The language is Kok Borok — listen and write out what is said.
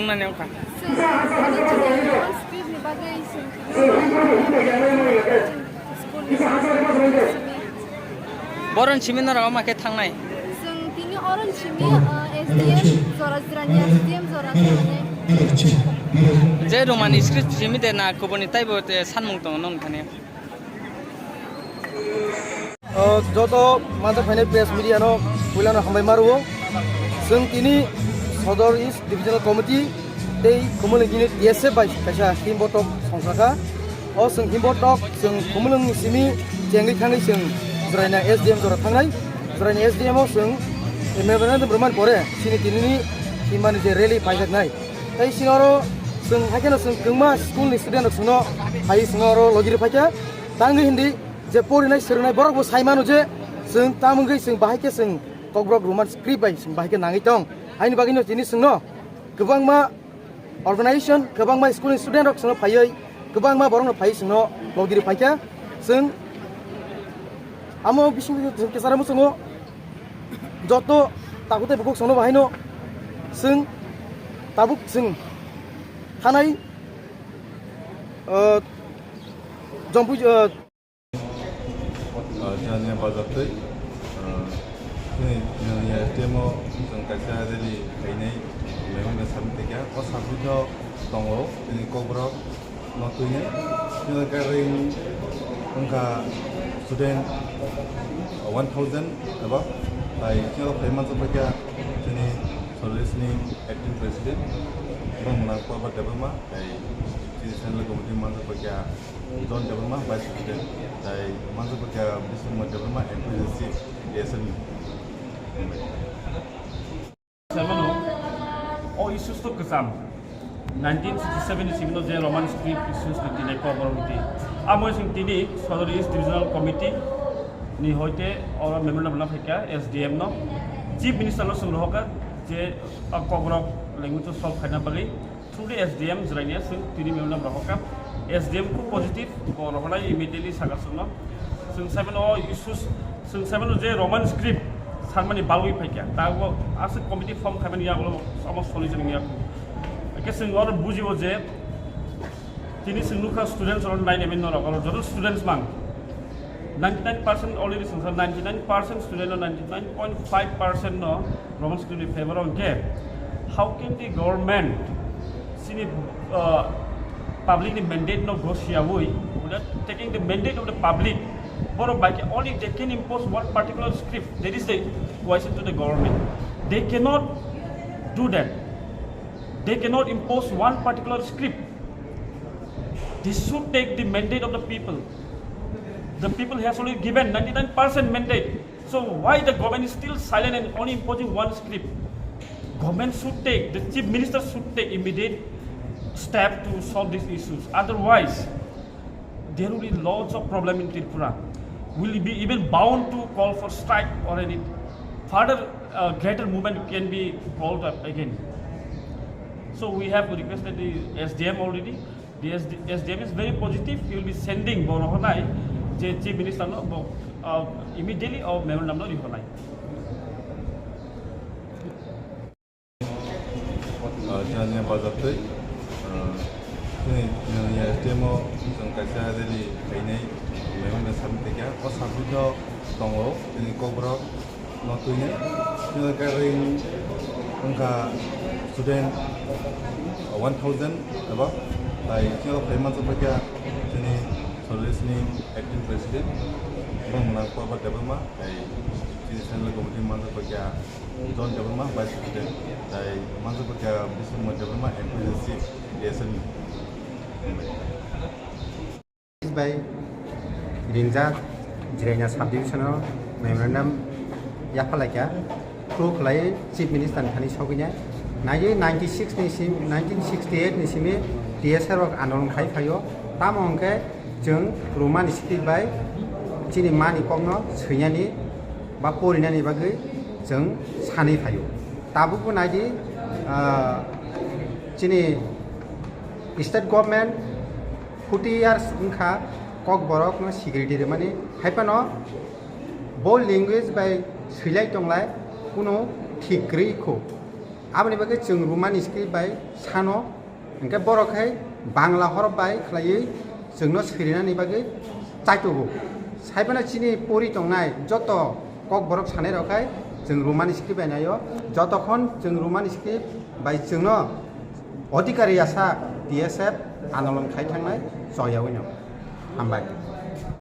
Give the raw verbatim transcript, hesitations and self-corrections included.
Nani wngkha? Script ni bagwi swng tini school ni simi. Boron simi norok ma khe thangnai? Swng tini oron simi, uh, S D M jora jirani, S D M jora jirani. Je Romani script simi de na kubuni taibo te sanmung tongo nong thani? O, joto manjak phainai press media no puilano hambai ma rwo. Chwng tini Sodor East Divisional Committee tei Khumulwng Unit T S F bai kaisa himbotok songsa kha. O chwng himbotok chwng Khumulwng ni simi chengwi thangwi chwng Jwraina S D M jora thangnai. Jwraina S D M o chwng memorandum rwmani pore chini tinini himmani je rally paijaknai. Tei chini oro chwng haikhe no chwng kwbangma school ni student rok chwngno phaiwi chwngno oro logi rw phaikha. Tangwi hindi je porinai swrwngnai borok bo sai mano je chwng tamo wngwi chwng bahai khe chwng Kokborok Roman script bai chwng bahai khe nangwi tong. Haini bagwino tini chwngno kwbangma organization, kwbangma school ni student rok chwngno phaiwi, kwbangma borokno phaiwi chwngno logi rw phaikha. Chwng amo bisingtwi chwng kwcharo muchungo joto tabuk tei bukhuk chwngno bahaino chwng tabuk chwng thanai, uh, Jompui, uh, Ah, jani bazar twi, ah, chini, chini S D M o chwng kaisa rally khainai, mehunga samwi tongkha. O samwi no tongo chini Kokborok no twinai. Chini garing wngkha student, ah, one thousand eba tai chini phai mansa paikha chini Sodor East ni acting president, bang mwnang Purba Debbarma, tai chini central committee mansa paikha John Debbarma, Vice President, tai mansa paikha Biswamar Debbarma, M P C C, D S M ni. Seven o, o issues to kwcham. Nineteen sixty-seven ni simi no je Roman script issues ni tini Kokborok ni twi. Amo sing tini Sodor East Divisional Committee ni hoite oro memorandum na phaikha S D M no. Chief Minister no swng rohorkha je, ah, Kokborok language o solve khaina bagwi. Through the S D M Jwraina chwng tini memorandum rohorkha. S D M khub positive, bo rohornai immediately saka chwngno. Chwng seven o issues, chwng seven o je Roman script sanmani balwi phaikha. Tago aswk committee form khaimani yagulo omo solution wngya. Hake chwng oro bujio je tini chwng nukha students oro nine M N norok oro joto students mang. Ninety-nine percent already sengsa, ninety-nine percent student o ninety-nine point five percent no Roman script ni favor o hwnkhe, how can the government chini, uh, public ni mandate no gosiyawi, without taking the mandate of the public, borok bai khe only they can impose one particular script, that is the question to the government. They cannot do that. They cannot impose one particular script. They should take the mandate of the people. The people has already given ninety-nine percent mandate. So why the government is still silent and only imposing one script? Government should take, the chief minister should take immediate step to solve these issues. Otherwise, there will be lots of problem in Tripura. We'll be even bound to call for strike or any further, uh, greater movement can be called up again. So we have requested the S D M already. The S D, S D M is very positive. He will be sending bo rohornai je chief minister no bo, uh, immediately o memorandum no rohornai. Ah, jani bazar twi, ah, chini, chini S D M o chwng kaisa rally khainai, mehunga samwi tongkha. O samwi no tongo chini Kokborok no twinai. Chini garing wngkha student one thousand eba, tai chini phai mansa paikha chini Sodor East ni acting president, bang mwnang Purba Debbarma, tai chini central committee mansa paikha John Debbarma, Vice President, tai mansa paikha Biswamar Debbarma, M P C C, D S M ni. Bai ringjak Jwraina sub division o memorandum yapha laikha, through khlai Chief Minister ni thani sogwina. Nai ninety six ni sim, nineteen sixty eight ni simi T S R rok andolon khai phaio, tamo hwnkhe chwng Roman script bai chini mani kokno swinani ba porinani bagwi chwng sanwi phaio. Tabukbo naidi, ah, chini state government forty years wngkha Kokborokno security rwmani, haiphano bo language bai swilai tonglai kunu thik kwrwi kho. Aboni bagwi chwng Romani script bai sano, hwnkhe borok hai Bangla horop bai khlaiwi chwngno sirinani bagwi chaitugo. Saibana chini pori tongnai joto kokborok sanai rok hai chwng Romani script bai naio, jotokhon chwng Romani script bai chwngno odhikari yasa T S F andolon khai thangnai choyawi no. Hambai.